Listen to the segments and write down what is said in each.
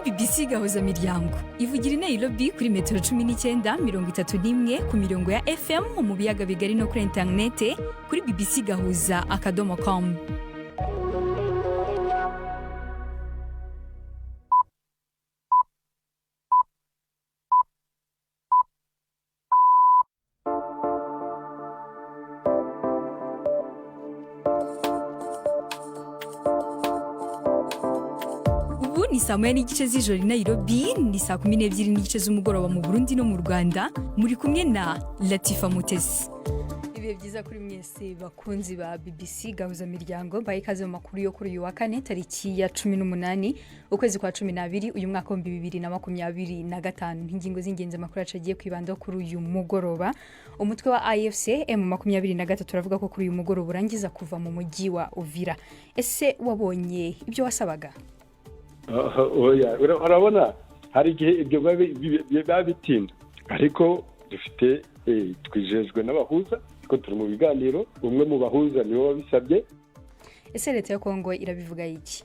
BBC Gahuza Miryango ivugira i Nairobi kuri metero 19, 31 ku mirongo ya FM mu biyaga bigari no kuri interinete kuri bbcgahuza.com. Ubu ni saa 1:30 z'ijoro i Nairobi, ni saa 12:30 z'umugoroba mu Burundi no mu Rwanda. Muri kumwe na Latifa Mutesi. Ibihe byiza kuri mwese bakunzi ba BBC Gahuza Miryango. Baye ikaze mu makuru yo kuri uyu wa kane, tariki ya 18 ukwezi kwa 12 uyu mwaka wa 2025. Ingingo z'ingenzi amakuru yacu agiye kwibandaho kuri uyu mugoroba: umutwe wa AFC M23 uravuga ko kuri uyu mugoroba urangiza kuva mu mujyi wa Uvira. Ese wabonye ibyo wasabaga? Oya, urabona hari igihe ibyo biba bitinda, ariko dufite, twijejwe n'abahuza ko turi mu biganiro. Umwe mu bahuza niwe wabisabye. Ese leta ya Kongo irabivuga iki?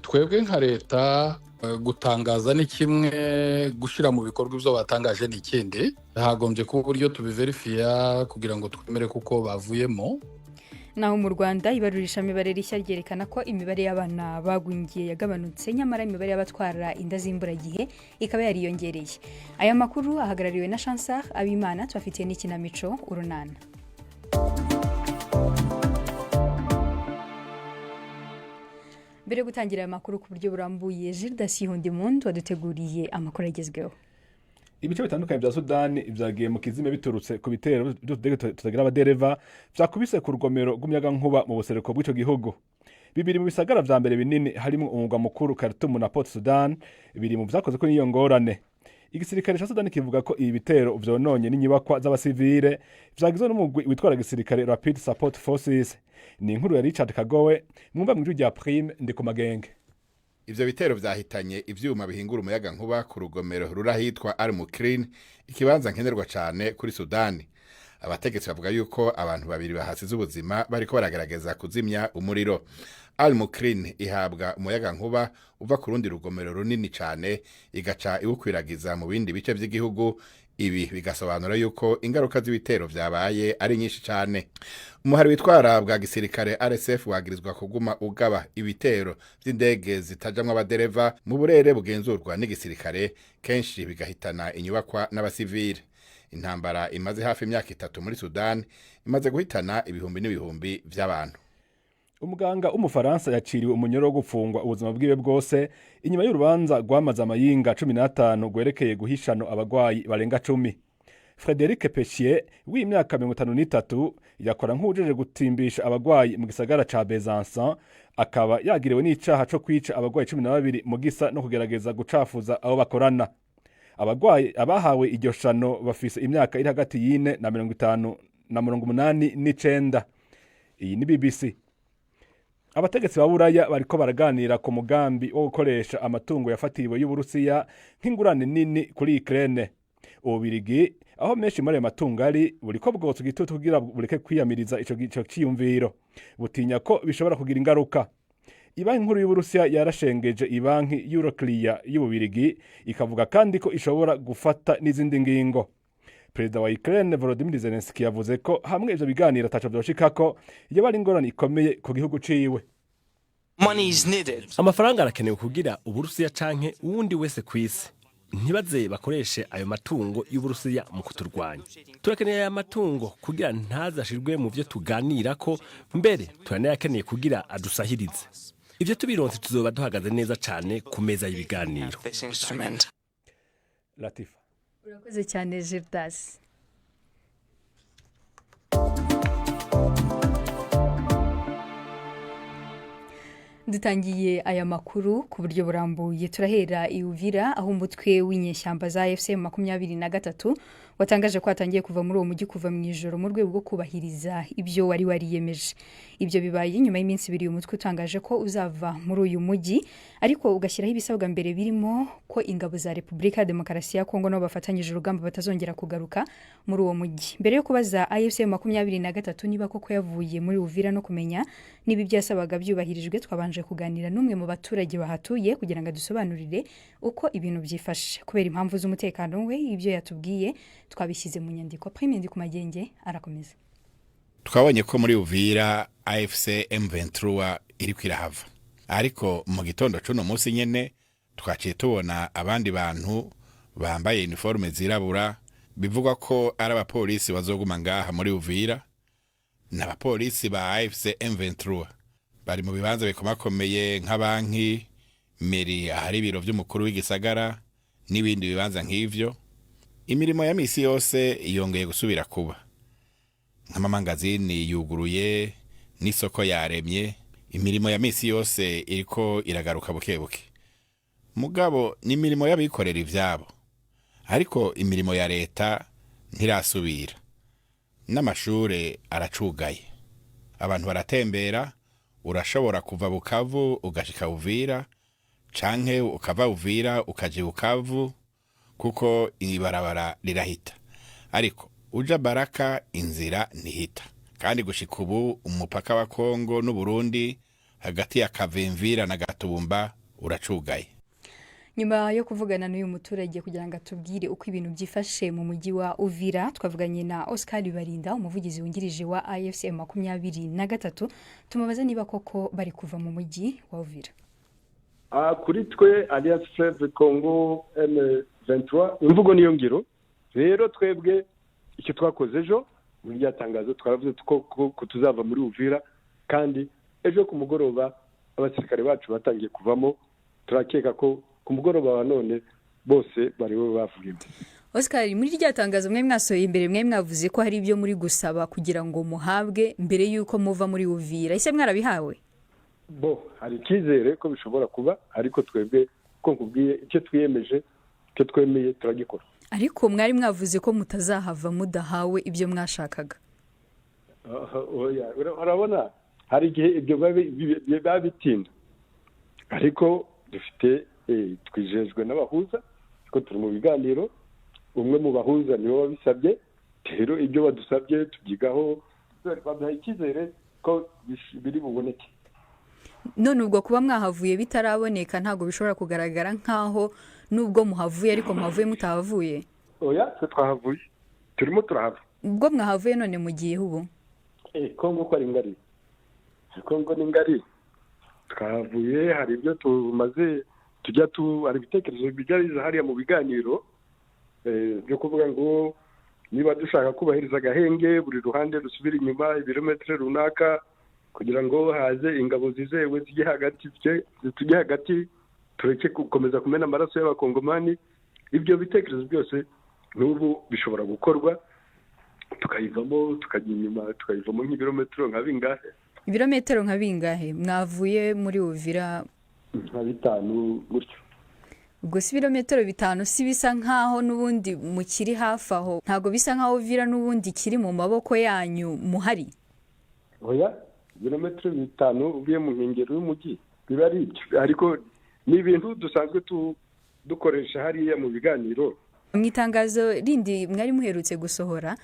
Twebwe nka leta, gutangaza ni kimwe, gushyira mu bikorwa ibyo batangaje ni ikindi. Hagombye kuba uburyo tubiverifiya kugira ngo twemere kuko bavuyemo. Naho mu Rwanda, ibarurishamibare rishya ryerekana ko imibare y'abana bagwingiye yagabanutse, nyamara imibare y'abatwara inda z'imburagihe ikaba yariyongereye. Aya makuru ahagarariwe na Chansar Abimana. Tubafitiye n'ikinamico Urunana. Mbere yo gutangira aya makuru ku buryo burambuye, Gildas Yihundimuntu waduteguriye amakuru agezweho. Ibice bitandukanye bya Sudani vyagiye mu kizime biturutse ku bitero vy'utudege tutagira abadereva vyakubise ku rugomero rw'umuyagankuba mu buseruko bw'ico gihugu. Bibiri mu bisagara vya mbere binini, harimwo umugwa mukuru Khartoum na Port Sudan, biri mu vyakozeko n'iyo ngorane. Igisirikare ca Sudani kivuga ko ibi bitero vyononye n'inyubakwa z'abasivile, vyagizwe n'umugwi witwara gisirikare Rapid Support Forces. Ni inkuru ya Richard Kagowe, mwumva mw'ijwi rya Prime Ndikumagenge. Ivyo bitero vyahitanye ivyuma bihingura umuyaga nkuba ku rugomero ruri ahitwa Al Mukrin, ikibanza nkenerwa cane kuri Sudani. Abategetsi bavuga yuko abantu babiri bahasize ubuzima bariko baragerageza kuzimya umuriro. Al Mukrin ihabwa umuyaga nkuba uva ku rundi rugomero runini cane, igaca iwukwiragiza mu bindi bice vy'igihugu. Ibi bigasobanura yuko ingaruka z'ibitero vyabaye ari nyinshi cane. Umuhari witwara bwa gisirikare RSF wagirizwa kuguma ugaba ibitero vy'indege zitajamwo abadereva mu burere bugenzurwa n'igisirikare, kenshi bigahitana inyubakwa n'abasivile. Intambara imaze hafi imyaka 3 muri Sudan imaze guhitana ibihumbi n'ibihumbi vy'abantu. Umuganga w'Umufaransa yaciriwe umunyoro wo gufungwa ubuzima bwiwe bwose inyuma y'urubanza rwamaze amayinga 15 rwerekeye guhishano abagwayi barenga 10. Frederic Pechier w'imyaka 53 yakora nk'uwujejwe gutimbisha abagwayi mu gisagara ca Besançon, akaba yagiriwe n'icaha co kwica abagwayi 12 mu gisa no kugerageza gucafuza abo bakorana. Abagwayi abahawe iryo shano bafise imyaka iri hagati y'ine na 50 na 89. Iyi ni BBC. Abategetsi ba Buraya bariko baraganira ku mugambi wo gukoresha amatungo yafatiriwe y'Uburusiya nk'ingurane nini kuri Ukraine. Ububirigi, aho menshi muri ayo matungo ari, buriko bwotsa igitutu kugira bureke kwiyamiriza ico ciyumviro, butinya ko bishobora kugira ingaruka. Ibanki nkuru y'Uburusiya yarashengeje ibanki Euroclear y'Ububirigi, ikavuga kandi ko ishobora gufata n'izindi ngingo. Perezida wa Ukraine Volodymyr Zelensky yavuze ko hamwe ivyo biganiro ataco vyoshikako, yoba ari ingorane ikomeye ku gihugu ciwe. Money is needed. Amafaranga arakenewe kugira Uburusiya canke uwundi wese kw'isi ntibaze bakoreshe ayo matungo y'Uburusiya mu kuturwanya. Turakeneye aya matungo kugira ntazashirwe mu vyo tuganirako, mbere turanayakeneye kugira adusahirize. Ivyo tubironse tuzoba duhagaze neza cane ku meza y'ibiganiro. This instrument. Latifa. Urakoze cyane, Gildas. Dutangiye aya makuru ku buryo burambuye. Turahera i Uvira, aho umutwe w'inyeshyamba za AFC 23 Watangaje ko atangiye kuva muri uwo mujyi kuva mu ijoro mu rwego rwo kubahiriza ibyo wari wariyemeje. Ibyo bibaye nyuma y'iminsi 2 uyu mutwe utangaje ko uzava muri uyu mujyi, ariko ugashyiraho ibisabwa mbere, birimo ko ingabo za Repubulika ya Demokarasi ya Kongo nabo bafatanyije urugamba batazongera kugaruka muri uwo mujyi. Mbere yo kubaza AFC 23 niba koko yavuye muri Uvira no kumenya niba ibyo yasabaga byubahirijwe, twabanje kuganira n'umwe mu baturage bahatuye kugira ngo adusobanurire uko ibintu byifashe. Kubera impamvu z'umutekano we, ibyo yatubwiye twabishyize mu nyandiko. Prime ku Magenge arakomeza. Twabonye ko muri Uvira AFC M23 iri kwirahava, ariko mu gitondo c'uno munsi nyene twaciye tubona abandi bantu bambaye uniforme zirabura, bivugwa ko ari abapolisi bazoguma ngaha muri Uvira. N'abapolisi ba AFC M23 bari mu bibanza bikomakomeye nka banki, mairie, ahari ibiro vy'umukuru w'igisagara n'ibindi bibanza nk'ivyo. Imirimo ya misi yose yongeye gusubira kuba, nk'amamangazini yuguruye n'isoko yaremye. Imirimo ya misi yose iriko iragaruka buke buke, mugabo ni imirimo y'abikorera ivyabo, ariko imirimo ya leta ntirasubira, n'amashure aracugaye. Abantu baratembera, urashobora kuva Bukavu ugashika Uvira, canke ukava Uvira ukaja Bukavu, kuko ibarabara rirahita, ariko uja Baraka inzira ntihita. Kandi gushika ubu umupaka wa Kongo n'Uburundi hagati ya Kavimvira na Gatumba uracugaye. Nyuma yo kuvugana n'uyu muturage kugira ngo atubwire uko ibintu byifashe mu mujyi wa Uvira, twavuganye na Oscar Barinda, umuvugizi wungirije wa AFC 23, tumubaza niba koko bari kuva mu mujyi wa Uvira. Kuri twe Alliance Fleuve Congo M23, imvugo niyo ngiro. Rero twebwe icyo twakoze ejo muri rya tangazo, twaravuze ko tuzava muri Uvira, kandi ejo ku mugoroba abasirikare bacu batangiye kuvamo. Turakeka ko ku mugoroba wa none bose bari bavuyemo. Oscar, muri rya tangazo mwe mwasohoye imbere, mwe mwavuze ko hari ibyo muri gusaba kugira ngo muhabwe mbere y'uko muva muri Uvira. Ese mwarabihawe? Bo, hari icyizere ko bishobora kuba, ariko twebwe ko nkubwiye, icyo twiyemeje, icyo twemeye turagikora. Ariko mwari mwavuze ko mutazahava mudahawe ibyo mwashakaga. Oya, urabona hari igihe ibyo biba bitinda, ariko dufite twijejwe n'abahuza ko turi mu biganiro. Umwe mu bahuza niwe wabisabye. Rero ibyo badusabye tubyigaho, baduha icyizere ko biri buboneke. None ubwo kuba mwahavuye bitaraboneka, ntabwo bishobora kugaragara nk'aho nubwo muhavuye ariko muhavuye mutahavuye? Oya, twe twahavuye, turimo turahava. Ubwo mwahavuye, none mugiye ubu? Kongo ko ari ngari, Kongo ni ngari. Twahavuye, hari ibyo tumaze tujya tu hari ibitekerezo bijya biza hariya mu biganiro byo kuvuga ngo niba dushaka kubahiriza agahenge, buri ruhande rusubira inyuma ibirometero runaka kugira ngo haze ingabo zizewe zijye hagati, tujye hagati, tureke gukomeza kumena amaraso y'Abakongomani. Ibyo bitekerezo byose n'ubu bishobora gukorwa, tukayivamo, tukajya inyuma, tukayivamo nk'ibirometero nka bingahe. Ibirometero nka bingahe mwavuye muri Uvira? Nka 5 gutyo. Ubwo si ibirometero 5, si bisa nkaho n'ubundi mukiri hafi aho? Ntabwo bisa nkaho Uvira n'ubundi kiri mu maboko yanyu muhari? Oya, ibirometero 5 uvuye mu nkengero y'umujyi biba ari ibyo, ariko ni ibintu dusanzwe dukoresha hariya mu biganiro. Mu itangazo rindi mwari muherutse gusohora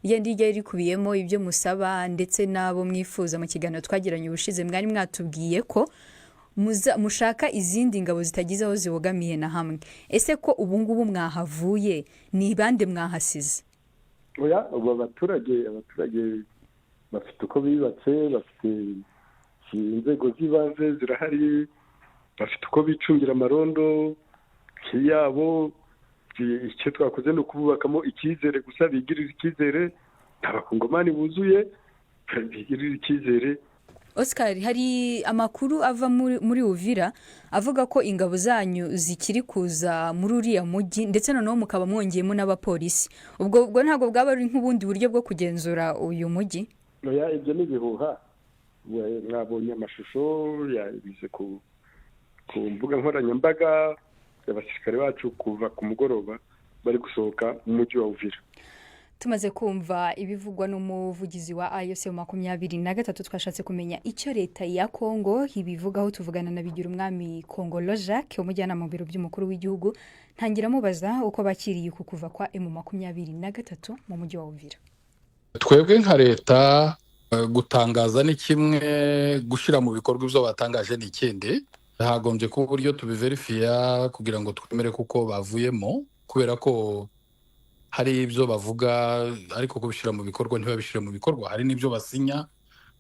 ryari ryari rikubiyemo ibyo musaba ndetse n'abo mwifuza, mu kiganiro twagiranye ubushize mwari mwatubwiye ko mushaka izindi ngabo zitagize aho zibogamiye na hamwe. Ese ko ubu ngubu mwahavuye, ni bande mwahasize? Oya, ubu abaturage bafite uko bibatse, bafite inzego z'ibanze zirahari, bafite uko bicungira amarondo yabo. Icyo twakoze ni ukububakamo icyizere gusa, bigirira icyizere. Abakongomani buzuye, bigirira icyizere. Oscar, hari amakuru ava muri Uvira avuga ko ingabo zanyu zikiri kuza muri uriya mujyi, ndetse noneho mukaba mwongeyemo n'abapolisi. Ubwo ntabwo bwaba ari nk'ubundi buryo bwo kugenzura uyu mujyi? Oya, ibyo ni ibihuha. Mwabonye amashusho yabize ku mbuga nkoranyambaga, abasirikare bacu kuva ku mugoroba Bari gusohoka mu mujyi wa Uvira. Tumaze kumva ibivugwa n'umuvugizi wa AFC 23, twashatse kumenya icyo leta ya Kongo ibivugaho. Tuvugana na Bigirumwami Kongolo Jacques, umujyanama mu biro by'umukuru w'igihugu. Ntangira mubaza uko bakiriye uku kuva kwa M23 mu mujyi wa Uvira. Twebwe nka leta, gutangaza ni kimwe, gushyira mu bikorwa ibyo batangaje ni ikindi. Hagombye kuba uburyo tubiverifiya kugira ngo twemere kuko bavuyemo, kubera ko hari ibyo bavuga ariko kubishyira mu bikorwa ntibabishyire mu bikorwa. Hari n'ibyo basinya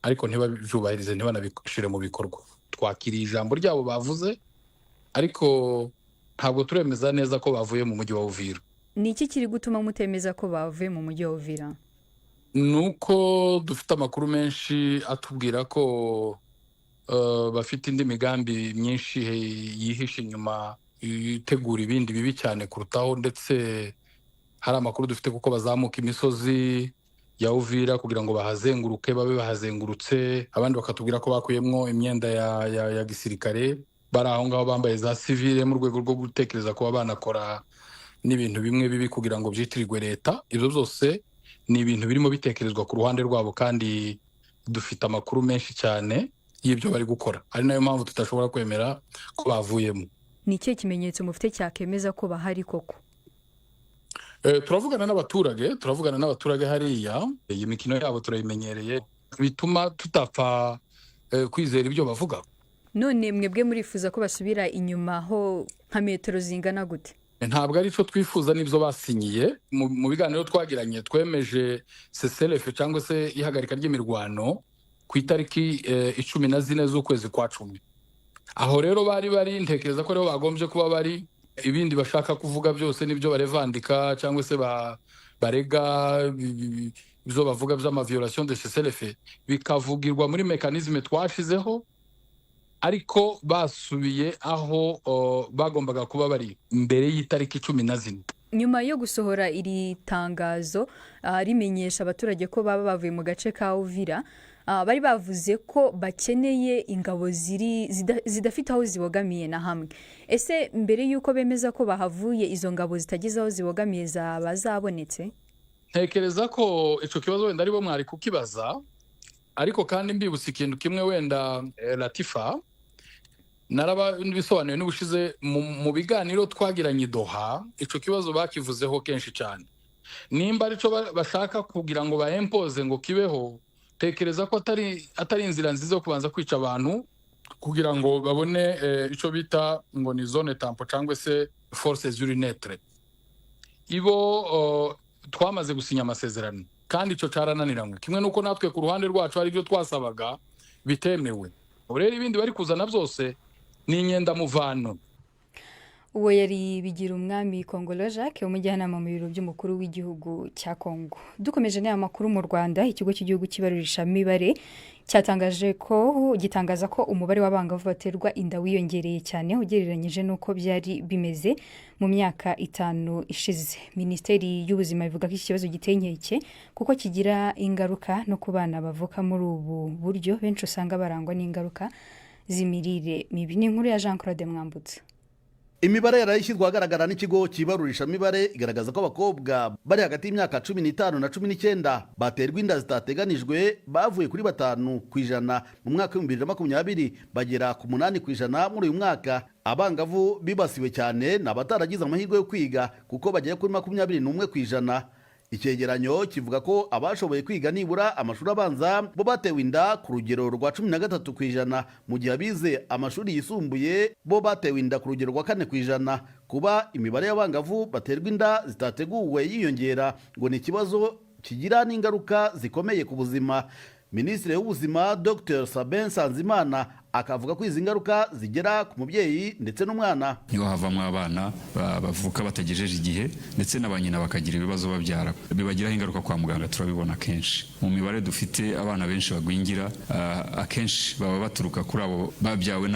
ariko ntibabyubahirize, ntibanabishyire mu bikorwa. Twakiriye ijambo ryabo bavuze, ariko ntabwo turemeza neza ko bavuye mu mujyi wa Uvira. Ni iki kiri gutuma mutemeza ko bavuye mu mujyi wa Uvira? Ni uko dufite amakuru menshi atubwira ko bafite indi migambi myinshi yihishe inyuma, itegura ibindi bibi cyane kurutaho. Ndetse hari amakuru dufite kuko bazamuka imisozi ya Uvira kugira ngo bahazenguruke, babe bahazengurutse. Abandi bakatubwira ko bakuyemwo imyenda ya gisirikare, bari aho ngaho bambaye za sivile, mu rwego rwo gutekereza kuba banakora n'ibintu bimwe bibi kugira ngo byitirirwe leta. Ibyo byose ni ibintu birimo bitekerezwa ku ruhande rwabo, kandi dufite amakuru menshi cyane y'ibyo bari gukora, ari nayo mpamvu tudashobora kwemera ko bavuyemo. Ni ikihe kimenyetso mufite cyakemeza ko bahari koko? Turavugana n'abaturage hariya. Iyi mikino yabo turayimenyereye, bituma tutapfa kwizera ibyo bavuga. None mwebwe murifuza ko basubira inyuma ho nka metero zingana gute? Ntabwo ari cyo twifuza n'ibyo basinyiye. Mu biganiro twagiranye twemeje cessez-le-feu cyangwa se ihagarika ry'imirwano ku itariki 14 z'ukwezi kwa 10. Aho rero bari ntekereza ko ariho bagombye kuba bari. Ibindi bashaka kuvuga byose nibyo barevandika cyangwa se barega, ibyo bavuga by'ama violation de cessez-le-feu bikavugirwa muri mécanisme twashizeho, ariko basubiye aho bagombaga kuba bari mbere y'itariki 14. Nyuma yo gusohora iri tangazo rimenyesha abaturage ko baba bavuye mu gace ka Uvira, bari bavuze ko bakeneye ingabo ziri zidafite aho zibogamiye na hamwe. Ese mbere y'uko bemeza ko bahavuye, izo ngabo zitagize aho zibogamiye zaba zabonetse? Ntekereza ko icyo kibazo wenda aribo mwari kukibaza, ariko kandi mbibutsa ikintu kimwe wenda, Latifa, naraba bisobanuye n'ubushize mu biganiro twagiranye i Doha. Icyo kibazo bakivuzeho kenshi cyane. Nimba aricyo bashaka kugira ngo bayempoze ngo kibeho, tekereza ko atari inzira nziza yo kubanza kwica abantu kugira ngo babone icyo bita ngo ni zone tampon cyangwa se force neutre. Ibo twamaze gusinya amasezerano, kandi icyo cyarananiranywe, kimwe n'uko natwe ku ruhande rwacu hari ibyo twasabaga bitemewe. Ubu rero ibindi bari kuzana byose ni inyendamuvano. Uwo yari Bigirumwami Kongolo Jacques, umujyanama mu biro by'umukuru w'igihugu cya Kongo. Dukomeje n'aya makuru, mu Rwanda ikigo cy'igihugu cy'ibarurishamibare cyatangaje ko gitangaza ko umubare w'abangavu baterwa inda wiyongereye cyane ugereranyije n'uko byari bimeze mu myaka 5 ishize. Minisiteri y'Ubuzima ivuga ko iki kibazo giteye inkeke kuko kigira ingaruka no ku bana bavuka muri ubu buryo, benshi usanga barangwa n'ingaruka z'imirire mibi. Ni inkuru ya Jean Claude Mwambutsa. Imibare yarayishyirwa ahagaragara n'ikigo cyibarurishamibare igaragaza ko abakobwa bari hagati y'imyaka 15 na 19 baterwa inda zitateganijwe bavuye kuri 5% mu mwaka wa 2020 bagera ku 8% muri uyu mwaka. Abangavu bibasiwe cyane ni abataragize amahirwe yo kwiga, kuko bagera kuri 21%. Icyegeranyo kivuga ko abashoboye kwiga nibura amashuri abanza bo batewe inda ku rugero rwa 13%, mu gihe abize amashuri yisumbuye bo batewe inda ku rugero rwa 4%. Kuba imibare y'abangavu baterwa inda zitateguwe yiyongera ngo ni ikibazo kigira n'ingaruka zikomeye ku buzima. Minisitiri w'Ubuzima Dr Sabin Nsanzimana akavuga ko izi ngaruka zigera ku mubyeyi ndetse n'umwana. Niho havamo abana bavuka batagejeje igihe, ndetse na ba nyina bakagira ibibazo babyara, bibagiraho ingaruka kwa muganga. Turabibona kenshi mu mibare dufite, abana benshi bagwingira akenshi baba baturuka kuri abo babyawe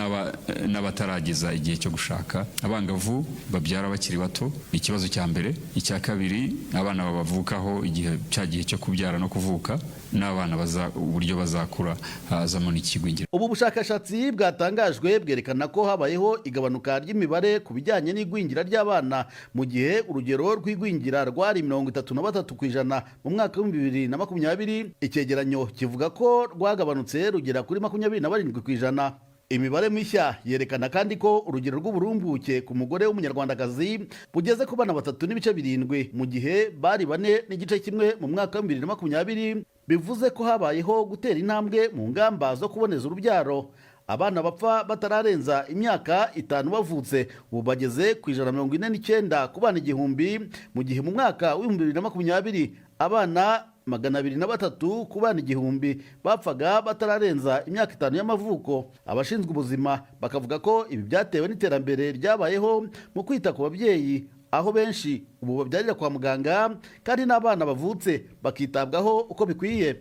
n'abatarageza igihe cyo gushaka. Abangavu babyara bakiri bato ni ikibazo cya mbere. Icya kabiri, abana babavukaho igihe cya gihe cyo kubyara no kuvuka, n'abana uburyo bazakura hazamo n'ikigwingira. Ubu bushakashatsi Ubushakashatsi bwatangajwe bwerekana ko habayeho igabanuka ry'imibare ku bijyanye n'igwingira ry'abana, mu gihe urugero rw'igwingira rwari 33% mu mwaka wa 2020, icyegeranyo kivuga ko rwagabanutse rugera kuri 27%. Imibare mishya yerekana kandi ko urugero rw'uburumbuke ku mugore w'Umunyarwandakazi bugeze ku bana 3.7, mu gihe bari 4.1 mu mwaka wa 2020, bivuze ko habayeho gutera intambwe mu ngamba zo kuboneza urubyaro. Abana bapfa batararenza imyaka 5 bavutse ubu bageze ku 149 ku bana 1000, mu gihe mu mwaka wa 2020 abana 203 ku bana 1000 bapfaga batararenza imyaka 5 y'amavuko. Abashinzwe ubuzima bakavuga ko ibi byatewe n'iterambere ryabayeho mu kwita ku babyeyi, aho benshi ubu babyarira kwa muganga kandi n'abana bavutse bakitabwaho uko bikwiye.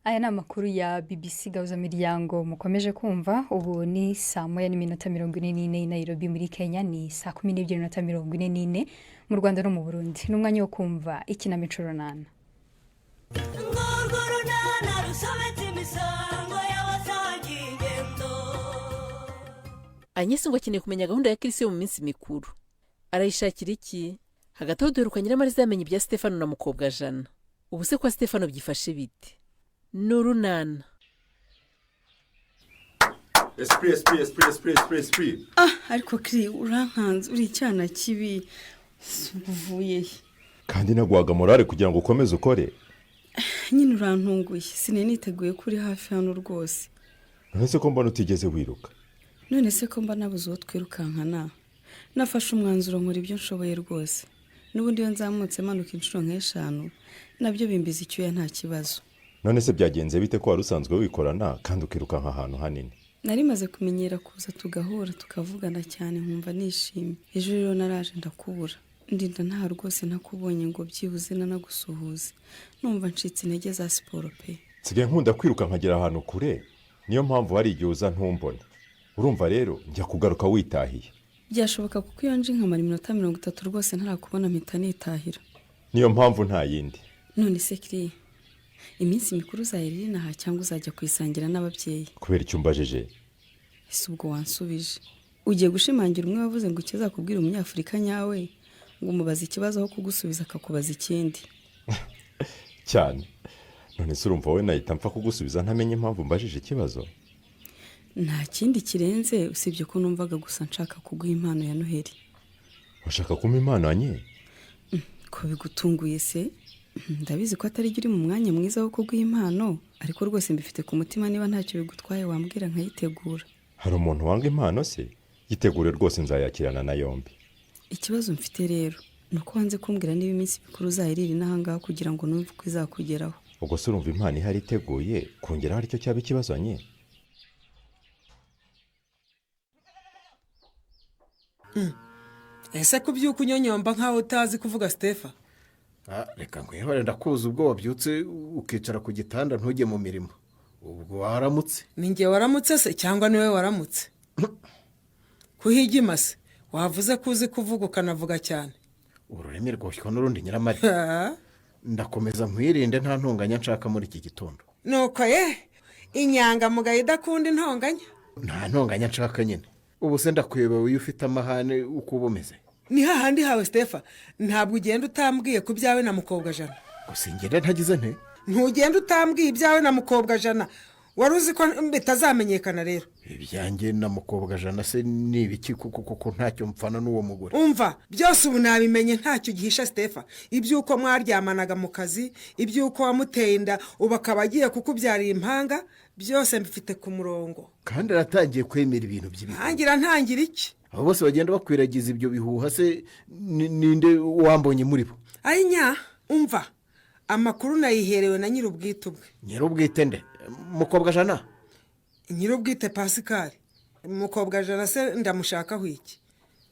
Aya ni amakuru ya BBC Gahuzamiryango mukomeje kumva. Ubu ni saa 1:44 i Nairobi muri Kenya, ni saa 12:44 mu Rwanda no mu Burundi. Ni umwanya wo kumva ikinamico Runana. Ngurwo runana rusobetse imisango y'abasangiye ingendo. Anyesi ngo akeneye kumenya gahunda ya Kirisi yo mu minsi mikuru. Arayishakira iki? Hagati aho duheruka, Nyiramariza yamenye ibya Stefano na mukobwa Jana. Ubu se kwa Stefano byifashe bite? Ni Urunana. Esprit, esprit, esprit, esprit, esprit, esprit. Ah, ariko Kiri, urankanze, uri icyana kibi. Uvuye he? Kandi naguhaga morale kugira ngo ukomeze ukore. Nyine urantunguye, sinari niteguye ko uri hafi hano rwose. None se ko mbona utigeze wiruka? None se ko mba nabuze uwo twirukankana? Nafashe umwanzuro, nkora ibyo nshoboye rwose. N'ubundi iyo nzamutse manuka inshuro nk'eshanu, nabyo bimbiza icyuya, nta kibazo. None se byagenze bite ko wari usanzwe wikorana kandi ukirukanka ahantu hanini? Nari maze kumenyera kuza tugahura, tukavugana cyane, nkumva nishimye. Ejo rero naraje ndakubura, ndinda nta rwose ntakubonye ngo byibuze nanagusuhuze, numva ncitse intege za siporo pe. Nsigaye nkunda kwiruka nkagera ahantu kure, niyo mpamvu hari igihe uza ntumbone. Urumva rero njya kugaruka witahiye. Byashoboka, kuko iyo nje nkamara iminota 30 rwose ntarakubona, mpita nitahira. Niyo mpamvu, nta yindi. None se Kiriya, iminsi mikuru uzayirira inaha cyangwa uzajya kuyisangira n'ababyeyi? Kubera icyo umbajije? Ese ubwo wansubije? Ugiye gushimangira umwe wavuze ngo ikizakubwira Umunyafurika nyawe ngo umubaze ikibazo, aho kugusubiza akakubaza ikindi. Cyane. None se urumva wowe nahita mpfa kugusubiza ntamenye impamvu mbajije ikibazo? Nta kindi kirenze usibye ko numvaga gusa nshaka kuguha impano ya Noheli. Ushaka kumpa impano anye? Ko bigutunguye se? Ndabizi ko atari uri mu mwanya mwiza wo kuguha impano, ariko rwose mbifite ku mutima. Niba ntacyo bigutwaye wambwira nkayitegura. Hari umuntu wanga impano se? Yitegure rwose, nzayakirana na yombi. Ikibazo mfite rero ni uko wanze kumbwira niba iminsi mikuru uzayirira inaha ngaha, kugira ngo numve uko izakugeraho. Ubwo se urumva impano ihari iteguye, kongeraho aricyo cyaba ikibazo anye? Ese kubyuka unyonyomba nkaho utazi kuvuga, Sitefa? Reka nkwihore, ndakuzi ubwo wabyutse ukicara ku gitanda ntujye mu mirimo, ubwo waramutse. Ni njye waramutse se cyangwa niwe waramutse? Kuhigima se wavuze ko uzi kuvuga ukanavuga cyane? Ururimi rwoshywa n'urundi, Nyiramari. Ndakomeza nkwirinde, nta ntonganya nshaka muri iki gitondo. Nuko ye, inyangamugayo idakunda intonganya. Nta ntonganya nshaka nyine. Ubu se ndakuyobewe iyo ufite amahane uko uba umeze? Ni hahandi hawe, Sitefa. Ntabwo ugenda utambwiye ku byawe na mukobwa Jana. Gusa ngenda ntagize nte? Ntugenda utambwiye ibyawe na mukobwa Jana. Wari uzi ko bitazamenyekana rero? Ibyanjye na mukobwa Jana se ni ibiki, kuko kuko ntacyo mpfana n'uwo mugore? Umva, byose ubu nabimenye, ntacyo gihisha, Sitefa. Iby'uko mwaryamanaga mu kazi, iby'uko wamuteye inda ubu akaba agiye kukubyarira impanga, byose mbifite ku murongo. Kandi aratangiye kwemera ibintu by'ibihuha. Ntangira ntangira iki? Abo bose bagenda bakwiragiza ibyo bihuha se ninde wambonye muri bo? Ayinya, umva, amakuru nayiherewe na nyir'ubwite ubwe. Nyir'ubwite nde? Mukobwa Jana? Nyir'ubwite Pasikari. Mukobwa Jana se ndamushakaho iki?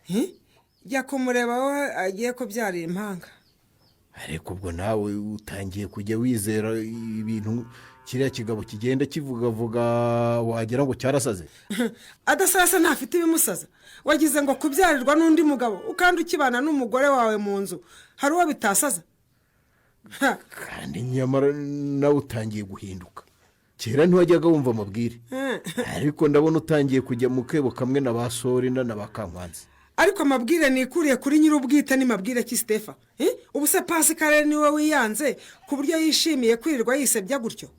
Hi? Jya kumureba wowe, agiye kubyarira impanga. Ariko ubwo nawe utangiye kujya wizera ibintu kiriya kigabo kigenda kivugavuga, wagira ngo cyarasaze. Adasasa ntafite ibimusaza. Wagize ngo kubyarirwa n'undi mugabo ukandi ukibana n'umugore wawe mu nzu, hari uwo bitasaza? Ha! Kandi nyamara nawe utangiye guhinduka. Kera ntiwajyaga wumva amabwire, ariko ndabona utangiye kujya mu kebo kamwe na ba Sorina na ba Kankwanzi. Ariko amabwire nikuriye kuri nyir'ubwite ni mabwire ki, Sitefa? Ubu se Pasikare niwe wiyanze ku buryo yishimiye kwirirwa yisebya gutyo?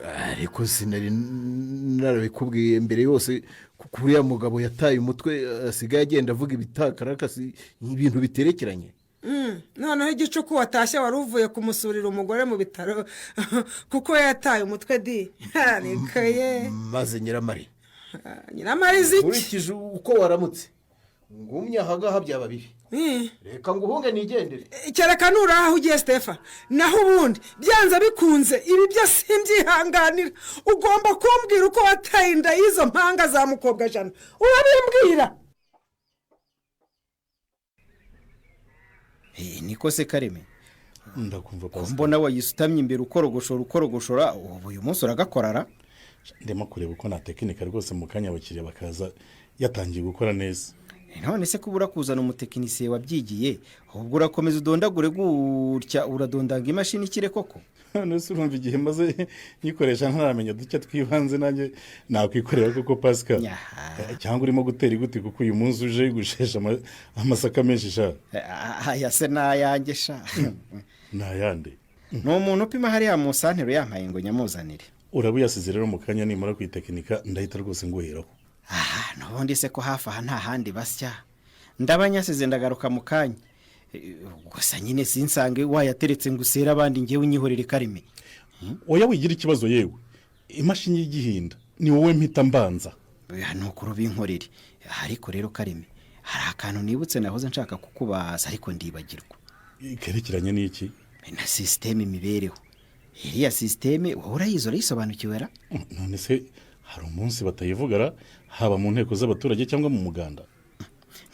Ariko sinari narabikubwiye mbere yose kuko uriya mugabo yataye umutwe, asigaye agenda avuga ibitakarakasi, ibintu biterekeranye. Noneho igicuku watashye wari uvuye kumusurira umugore mu bitaro kuko yataye umutwe di, ariko ye. Maze Nyiramari. Nyiramari ziki? Nkurikije uko waramutse, ngumye ahangaha byaba bibi. Reka nguhunge nigendere. Kereka nuraho ugiye, Sitefa, naho ubundi byanze bikunze ibi byo simbyihanganira. Ugomba kumbwira uko wateye inda y'izo mpanga za mukobwa jana, urabimbwira. Niko se Kareme? Ndakumva. Ko mbona wayisutamye imbere ukorogoshora ukorogoshora, ubu uyu munsi uragakorara? Ndimo kureba uko natekinika rwose, mu kanya abakiriya bakaza yatangiye gukora neza. None se kubura kuzana umutekinisiye wabyigiye, ubwo urakomeza udondagure gutya, uradondanga imashini ikire koko? None se urumva igihe maze nyikoresha ntaramenya duke twibanze, nanjye nakwikorera koko, Pascal? Cyangwa urimo gutera iguti kuko uyu munsi uje gushesha amasaka menshi sha? Aya se n'ayanjye sha? Ni ayande? Ni umuntu upima hariya mu santero yampaye ngo nyamuzanire. Uraba uyasize rero, mu kanya nimara kuyitekinika ndahita rwose nguheraho. Aha n'ubundi se ko hafi aha nta handi basya, ndaba nyasize ndagaruka mu kanya. Gusa nyine sinsange wayateretse ngo usere abandi, ngewe unyihorere Karime. Oya, wigira ikibazo yewe, imashini y'igihinda ni wowe mpita mbanza. Ni ukuri ubinkorere. Ariko rero Karime, hari akantu nibutse nahoze nshaka kukubaza ariko ndibagirwa. Kerekeranye n'iki? Na sisiteme imibereho. Iriya sisiteme wowe urayizi, urayisobanukiwe ra? None se hari umunsi batayivugara, haba mu nteko z'abaturage cyangwa mu muganda?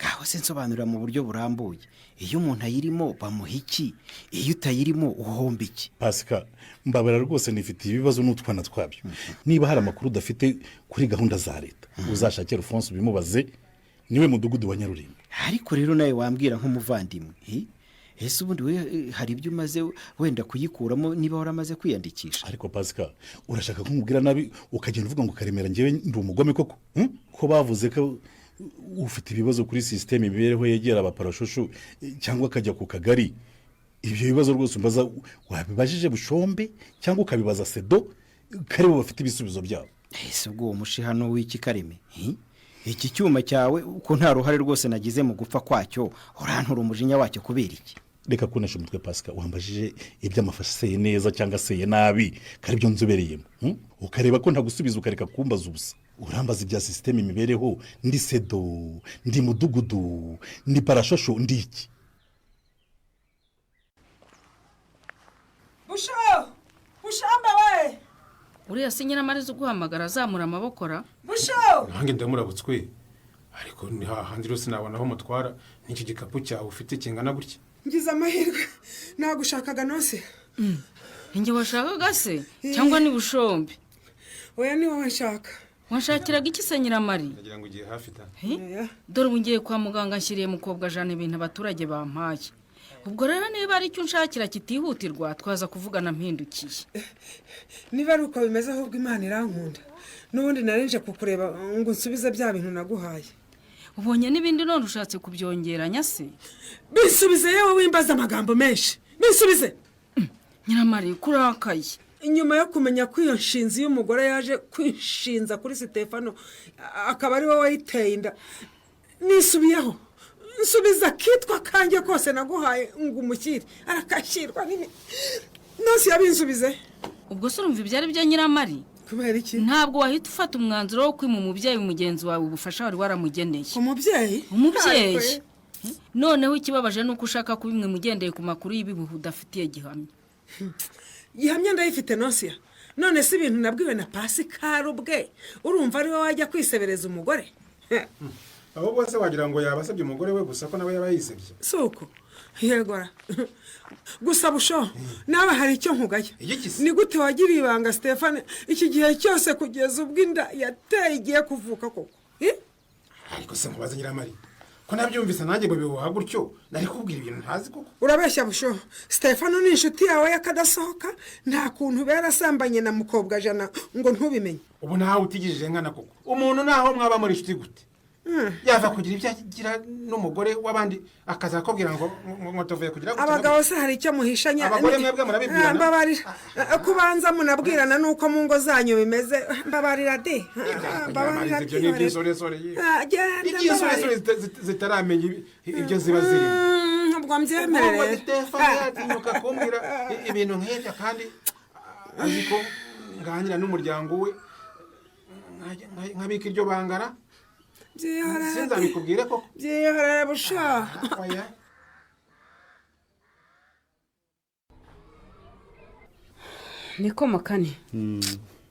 Ngaho se nsobanurira mu buryo burambuye, iyo umuntu ayirimo bamuha iki, iyo utayirimo uhomba iki? Pasika, mbabara rwose, nifitiye ibibazo n'utwana twabyo. Niba hari amakuru udafite kuri gahunda za leta, uzashake Rufonse ubimubaze, niwe mudugudu wa Nyarurimbo. Ariko rero nawe wambwira nk'umuvandimwe, ese ubundi we hari ibyo umaze wenda kuyikuramo, niba waramaze kwiyandikisha? Ariko Pasika, urashaka kumubwira nabi ukagenda uvuga ngo Karemera ngewe ndi umugome koko? Ko bavuze ko ufite ibibazo kuri sisiteme imibereho yegera abaparashushu cyangwa akajya ku kagari, ibyo bibazo rwose umbaza wabibajije Bushombe cyangwa ukabibaza Sedo, karibo bafite ibisubizo byabo. Ese ubwo uwo mushihano w'iki Kareme? Iki cyuma cyawe ko nta ruhare rwose nagize mu gupfa kwacyo, urantura umujinya wacyo kubera iki? Reka kunesha umutwe Pasika, wambajije iby'amafashe aseye neza cyangwa aseye nabi, kari byo nzobereyemo, ukareba ko ntagusubiza ukareka kumbaza ubusa. Urambaza ibya sisiteme imibereho, ndi Sedo, ndi mudugudu, ndi parashosho, ndi iki? Busho bushamba we! Uriya se Nyiramariza uguhamagara azamura amabokora? Busho! Nanjye ndamurabutswe, ariko ni hahandi rwose nabona aho mutwara n'iki gikapu cyawe ufite kingana gutya. Ngize amahirwe nagushakaga nose. Ninjye washakaga se cyangwa ni Bushombe? Oya, ni wowe nshaka. Washakiraga iki se Nyiramari? Ndagira ngo ugiye hafi da. Dore ubu ngiye kwa muganga nshyiriye mukobwa jana ibintu abaturage bampaye. Ubwo rero niba ari icyo unshakira kitihutirwa twaza kuvugana mpindukiye. Niba ari uko bimeze ahubwo Imana irankunda. N'ubundi narinje kukureba ngo unsubize bya bintu naguhaye. Ubonye n'ibindi none ushatse kubyongeranya se? Bisubize yewe, wimbaza amagambo menshi, bisubize. Nyiramari kurakaye. Nyuma yo kumenya ko iyo nshinzi y'umugore yaje kwishinza kuri Sitefano akaba ari wowe wayiteye inda, nisubiyeho nsubiza akitwa kanjye kose naguhaye ngo umushyire, arakashyirwa nose yabinsubize. Ubwo se urumva ibyo ari byo Nyiramari? Kubera iki? Ntabwo wahita ufata umwanzuro wo kwima umubyeyi mugenzi wawe ubufasha wari waramugeneye. Umubyeyi? Umubyeyi. Noneho ikibabaje ni uko ushaka kubimwe mugendeye ku makuru y'ibihuha udafitiye gihamya. Gihamya ndayifite Nosiya. None si ibintu nabwiwe na Pasikari ubwe, urumva ari we wajya kwisebereza umugore? Abo bose wagira ngo yabasabye umugore we gusa ko nawe yaba yisebye. Si uko yegora gusa Busho, nawe hari icyo nkugaya. Ni gute wagiriye ibanga Stefane iki gihe cyose kugeza ubwo inda yateye igiye kuvuka koko? Ariko se nkubaze Nyiramari, Ko nabyumvise nanjye babihuha gutyo, nari kubwira ibintu ntazi koko. Urabeshya Busho. Stefano ni inshuti yawe y'akadasohoka, nta kuntu barasambanye na mukobwa Jana ngo ntubimenye. Ubu nawe utigijije nkana koko. Umuntu naho mwaba muri inshuti gute? Yava kugira ibyo agira n'umugore w'abandi akazakubwira ngo ngo tuvuye kugira gutya. Abagabo se hari icyo muhishanya? Abagore mwebwe murabibwirana. Mbabarira. Kubanza munabwirana nuko mu ngo zanyu bimeze. Mbabarira de. Mbabarira. Ibyo ni iby'insoresore. Iby'insoresore zitaramenya ibyo ziba zirimo. Ubwo mbyemerere. Stefano yatinyuka kumbwira ibintu nk'ibyo kandi azi ko nganira n'umuryango we nkabika iryo bangara. Sinzabikubwire koko. Byihorere Busho. Niko Makani,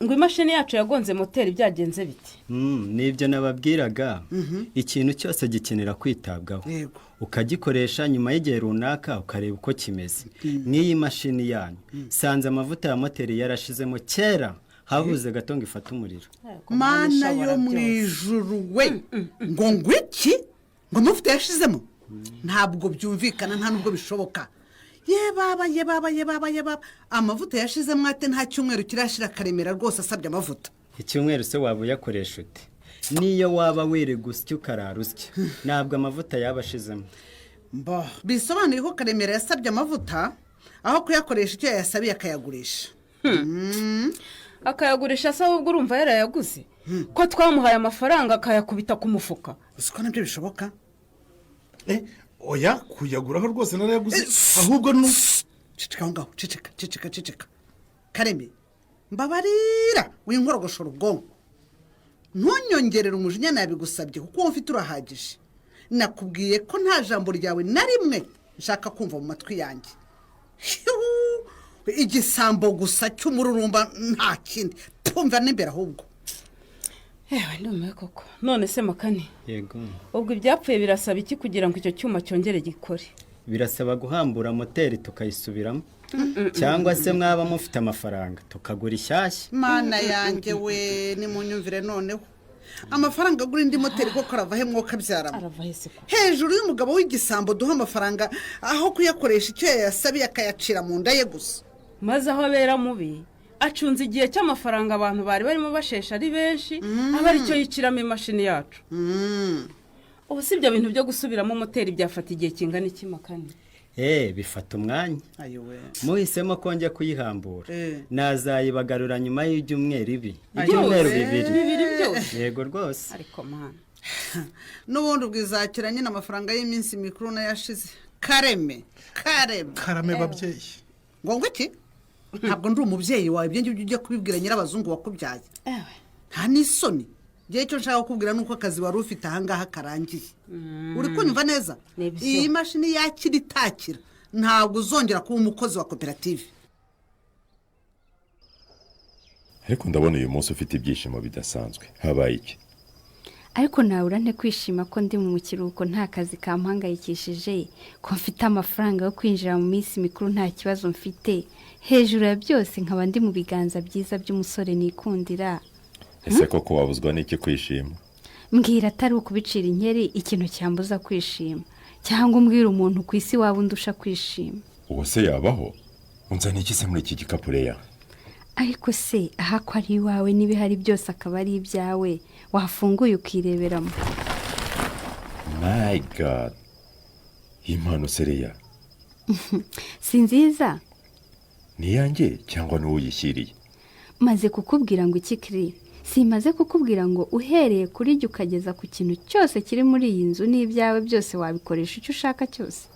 ngo imashini yacu yagonze moteri byagenze bite? Nibyo nababwiraga. Ikintu cyose gikenera kwitabwaho, ukagikoresha nyuma y'igihe runaka ukareba uko kimeze. N'iyi mashini yanyu sanze amavuta ya moteri yarashizemo kera, habuze gato ngo ifate umuriro. Mana yo mu ijuru we, ngo ngwiki ngo amavuta yashizemo? Ntabwo byumvikana, nta nubwo bishoboka. Ye baba ye baba ye baba ye baba, amavuta yashizemo ate? Nta cyumweru kirashira Karemera rwose asabye amavuta. Icyumweru se waba uyakoresha ute? Niyo waba wirirwa usya ukarara usya, ntabwo amavuta yaba ashizemo. Bisobanuye ko Karemera yasabye amavuta aho kuyakoresha icyo yayasabiye akayagurisha. Akayagurisha se ahubwo urumva yarayaguze? Ko twamuhaye amafaranga akayakubita ku mufuka. Uzi ko nabyo bishoboka? Oya, kuyaguraho rwose narayaguze, ahubwo nu ceceka aho ngaho, ceceka ceceka ceceka. Kareme, mbabarira winkorogoshora ubwonko, ntunyongerere umujinya nabigusabye kuko uwo mfite urahagije. Nakubwiye ko nta jambo ryawe na rimwe nshaka kumva mu matwi yanjye. Igisambo gusa cy'umururumba nta kindi, tumva n'imbere ahubwo. Ewe ndumiwe koko. None se Makani, yego, ubwo ibyapfuye birasaba iki kugira ngo icyo cyuma cyongere gikore? Birasaba guhambura moteri tukayisubiramo, cyangwa se mwaba mufite amafaranga tukagura ishyashya. Mana yanjye we, nimunyumvire noneho. Amafaranga agura indi moteri koko arava he mwoka byaramo? Hejuru y'umugabo w'igisambo duha amafaranga aho kuyakoresha icyo yayasabiye akayacira mu nda ye gusa. Maze aho abera mubi acunze igihe cy'amafaranga abantu bari barimo bashesha ari benshi, aba aricyo yiciramo imashini yacu. Ubu si ibyo bintu byo gusubiramo moteri byafata igihe kingana iki Makani? Bifata umwanya. Muhisemo ko njya kuyihambura, nazayibagarura nyuma y'ibyumweru ibi. Ibyumweru bibiri. Bibiri byose? Yego rwose. Ariko mana, n'ubundi ubwizakira nyine amafaranga y'iminsi mikuru nayashize. Kareme, kareme, karame babyeyi. Ngo ngwiki? Ntabwo ndi umubyeyi wawe, ibyo ngibyo ujya kubibwira nyirabazungu wakubyaye. Nta n'isoni. Ngewe icyo nshaka kukubwira ni uko akazi wari ufite ahangaha karangiye. Uri kunyumva neza? Iyi mashini yakira itakira, ntabwo uzongera kuba umukozi wa koperative. Ariko ndabona uyu munsi ufite ibyishimo bidasanzwe. Habaye iki? Ariko nabura nte kwishima ko ndi mu kiruhuko, nta kazi kampangayikishije, ko mfite amafaranga yo kwinjira mu minsi mikuru nta kibazo mfite. Hejuru ya byose nkaba ndi mu biganza byiza by'umusore nikundira. Ese koko wabuzwa n'iki kwishima? Mbwira atari ukubicira inkeri ikintu cyambuza kwishima, cyangwa umbwira umuntu ku isi waba undusha kwishima. Uwo se yabaho? Unzana iki se muri iki gikapu Leya? Ariko se aha ko ari iwawe n'ibihari byose akaba ari ibyawe, wafunguye ukireberamo. My God, impano se Leya si nziza? Ni iyanjye cyangwa n'uwo uyishyiriye? Maze kukubwira ngo iki Kiri? Simaze kukubwira ngo uhereye kuri jye ukageza ku kintu cyose kiri muri iyi nzu n'ibyawe byose wabikoresha icyo ushaka cyose.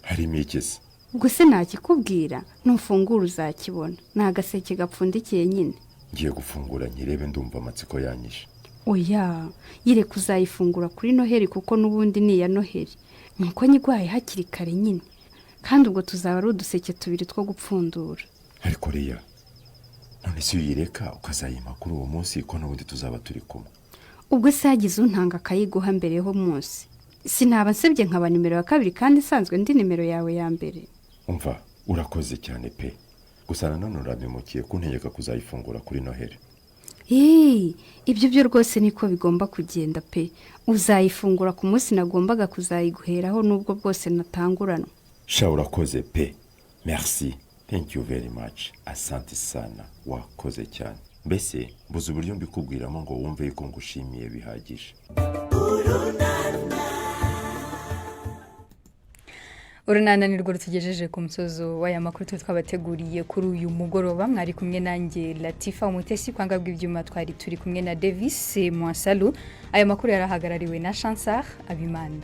Harimo iki se? Ubwo se nakikubwira, nufungura uzakibona. Ni agaseke gapfundikiye nyine. Ngiye gufungura nyirebe, ndumva amatsiko yanyishe. Oya, yireka uzayifungura kuri Noheri kuko n'ubundi ni iya Noheri. Nuko nyigwaye hakiri kare nyine. Kandi ubwo tuzaba ari uduseke tubiri two gupfundura. Ariko Leya, none si uyireka ukazayima kuri uwo munsi ko n'ubundi tuzaba turi kumwe? Ubwo se hagize untanga akayiguha mbere ho munsi, sinaba nsebye nkaba nimero ya kabiri kandi isanzwe ndi nimero yawe ya mbere. Umva, urakoze cyane pe. Gusa nanone urampemukiye kuntegeka kuzayifungura kuri Noheri. Eee, ibyo byo rwose niko bigomba kugenda pe. Uzayifungura ku munsi nagombaga kuzayiguheraho nubwo bwose natanguranwa. Sha, urakoze pe, merci, thank you very much, asante sana, wakoze cyane. Mbese mbuze uburyo mbikubwiramo ngo wumve yuko ngushimiye bihagije. Urunana ni rwo rutugejeje ku musozo w'aya makuru twe twabateguriye kuri uyu mugoroba. Mwari kumwe nanjye Latifa Umutesi, kwanga bw'ibyuma twari turi kumwe na Davis Mwansalu. Aya makuru yarahagarariwe na Chansar Abimana.